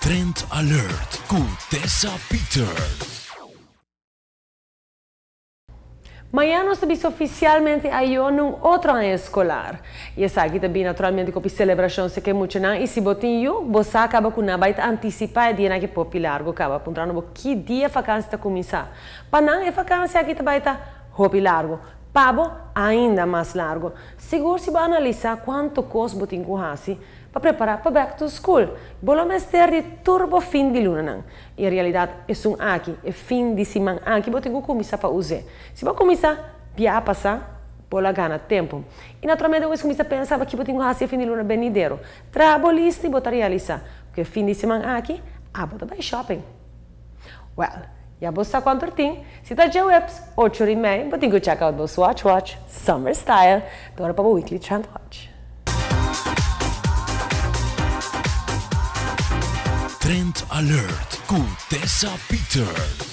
Trend Alert ku Tessa Peters. Mañan nos ta bisa oficialmente ayo na un otro aña escolar. Y esaki ta bin naturalmente cu hopi celebracion si ke muchanan y si bo tin yu, bo sa caba cu nan bay ta anticipa e dianan aki popi largo caba puntrando bo ki dia vakantie ta cuminsa. Pa nan e vakantie aki ta bay ta hopi largo, pa bo ainda mas largo. Sigur si bo analisa cuanto cos bo tin cu haci pa prepara pa back to school, bo lo mester di tur bo fin di lunanan. Y en realidad esun aki, e fin di siman aki bo tin cu cuminsa pa us'e. Si bo cuminsa bia pasa, bo lo a gana tempo. Y naturalmente bo mes cuminsa pensa pa ki bo tin cu haci e fin di luna benidero. Traha bo lista y bo ta realisa cu e fin di siman aki abo ta bay shopping. Well, ya bo sa cuanto tin. Si ta djaweps ocho ora y mei, bo tin cu check out bo Swatch Watch Summer Style. Ta ora pa bo Weekly Trend Watch. Trend Alert cu Tessa Peters.